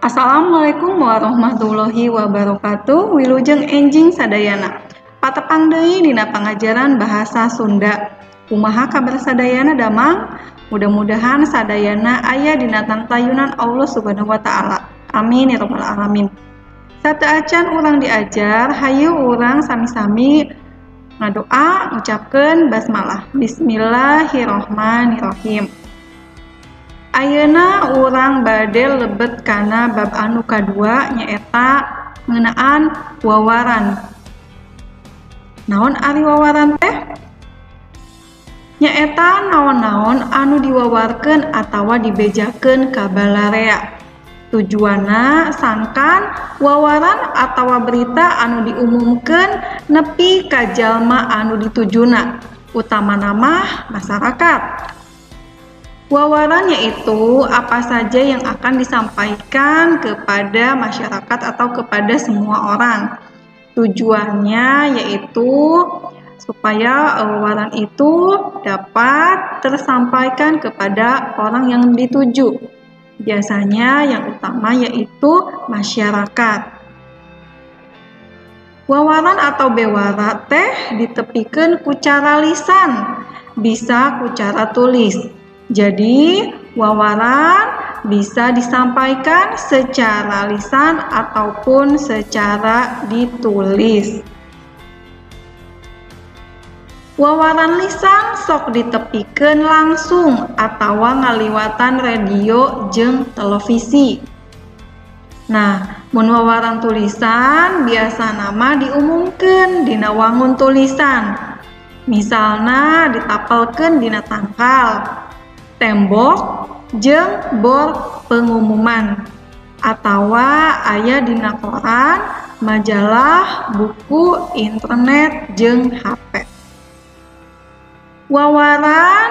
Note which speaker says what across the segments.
Speaker 1: Assalamualaikum warahmatullahi wabarakatuh. Wilujeng enjing sadayana. Patepang deui dina pangajaran bahasa Sunda. Kumaha kabar sadayana, damang? Mudah-mudahan sadayana aya dina tantayunan Allah Subhanahu wa Ta'ala. Amin ya rabbal alamin. Sateuacan urang diajar, hayu urang sami-sami ngadoa ngucapkeun basmalah. Bismillahirrahmanirrahim. Ayeuna urang bade lebet kana bab anu kadua, nyaeta ngeunaan wawaran. Naon ari wawaran teh? Nyaeta naon-naon anu diwawarkeun atawa dibejakeun ka balarea. Tujuanna sangkan wawaran atawa berita anu diumumkeun nepi ka jalma anu ditujuna, utamana mah masyarakat. Wawaran yaitu apa saja yang akan disampaikan kepada masyarakat atau kepada semua orang. Tujuannya yaitu supaya wawaran itu dapat tersampaikan kepada orang yang dituju. Biasanya yang utama yaitu masyarakat. Wawaran atau bewara teh ditepikeun ku cara lisan, bisa ku cara tulis. Jadi, wawaran bisa disampaikan secara lisan ataupun secara ditulis. Wawaran lisan sok ditepikeun langsung atawa ngaliwatan radio jeung televisi. Nah, mun wawaran tulisan biasana mah diumumkeun dina wangun tulisan. Misalna ditapelkeun dina tangkal, tembok, jeung bor pengumuman, atawa aya dina koran, majalah, buku, internet, jeung HP. Wawaran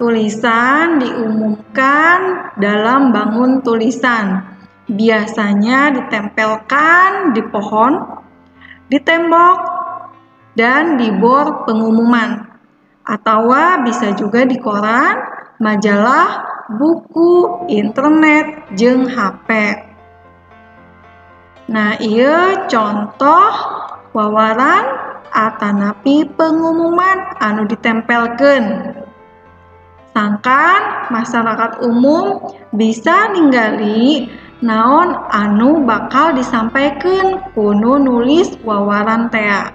Speaker 1: tulisan diumumkan dalam bangun tulisan. Biasanya ditempelkan di pohon, di tembok, dan di bor pengumuman. Atau bisa juga di koran, majalah, buku, internet, jeung HP. Nah, ieu contoh wawaran atanapi pengumuman anu ditempelkeun. Sangkan masyarakat umum bisa ninggali naon anu bakal disampaikan ku nu nulis wawaran tea.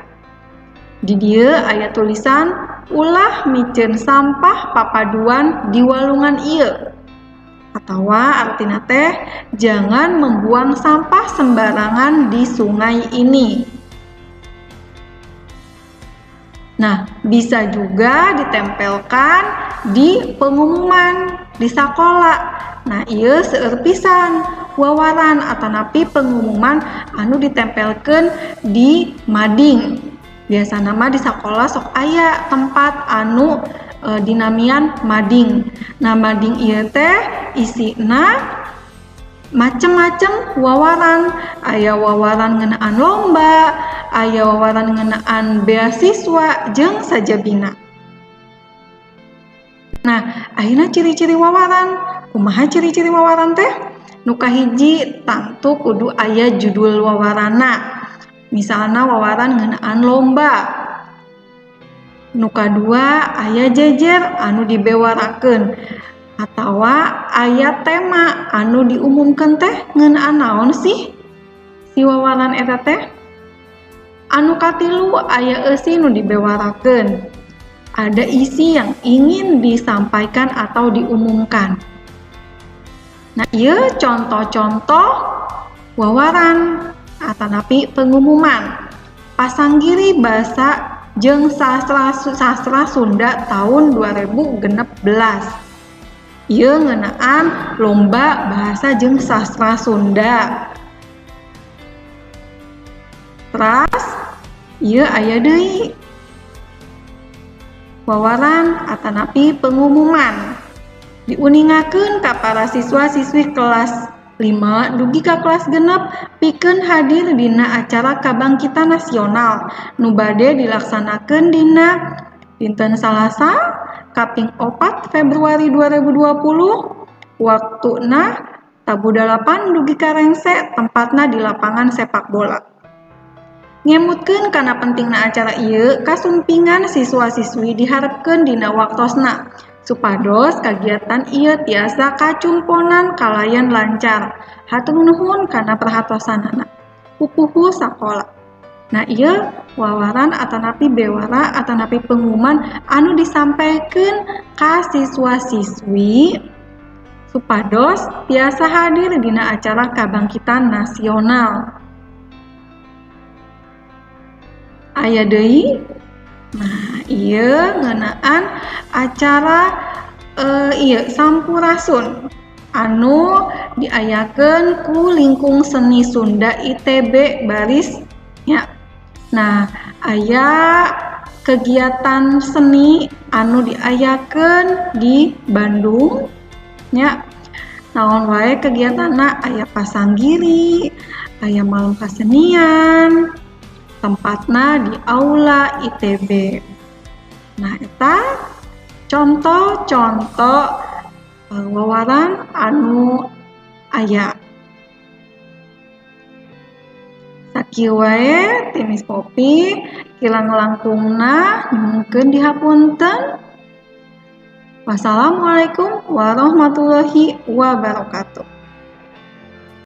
Speaker 1: Di dieu aya tulisan "Ulah miceun sampah papaduan di walungan ieu." Atawa artina teh jangan membuang sampah sembarangan di sungai ini. Nah, bisa juga ditempelkan di pengumuman di sekolah. Nah, ieu seueur pisan wawaran atanapi pengumuman anu ditempelkeun di mading. Biasana mah di sekolah sok aya tempat anu dinamian mading. Nah, mading ieu teh isina macem-macem wawaran, aya wawaran ngeunaan lomba, aya wawaran ngeunaan beasiswa, jeung sajabina. Nah, ayeuna ciri-ciri wawaran. Kumaha ciri-ciri wawaran teh? Nu kahiji, tangtu kudu aya judul wawaranna. Misalna wawaran ngeunaan lomba. Nu kadua, aya jejer anu dibewarakeun atawa aya tema anu diumumkeun teh ngeunaan naon sih si wawaran eta teh. Anu katilu, aya eusi nu dibewarakeun. Ada isi yang ingin disampaikan atau diumumkan. Nah, ieu contoh-contoh wawaran atanapi pengumuman. Pasanggiri Basa jeung Sastra, Sastra Sunda tahun 2016. Ieu ngeunaan lomba bahasa jeung sastra Sunda. Teras ieu aya deui wawaran atanapi pengumuman. Diuningakeun ka para siswa-siswi kelas 5 dugi ka kelas 6 pikeun hadir dina acara Kabangkitan Nasional nu bade dilaksanakeun dina dinten Salasa kaping 4 Februari 2020, waktuna Tabuh 8 dugi ka rengse, tempatna di lapangan sepak bola. Ngemutkeun kana pentingna acara ieu, kasumpingan siswa-siswi diharepkeun dina waktosna supados kagiatan ieu tiasa kacumponan kalayan lancar. Hatur nuhun kana perhatosanana. Pupuhu sakola. Nah, ieu wawaran atanapi bewara atanapi pengumuman anu disampaikan ka siswa-siswi supados tiasa hadir dina acara kabangkitan nasional. Aya deui. Nah, ieu ngeunaan acara ieu Sampurasun anu diayakeun ku Lingkung Seni Sunda ITB baris nya. Nah, aya kegiatan seni anu diayakeun di Bandung nya. Naon wae kegiatanna, aya pasanggiri, aya malam kasenian, tempatna di Aula ITB. Nah, eta contoh-contoh wawaran anu aya. Sakieu wae ti Miss Popi, kirang langkungna nyuhunkeun dihapunten. Wassalamualaikum warahmatullahi wabarakatuh.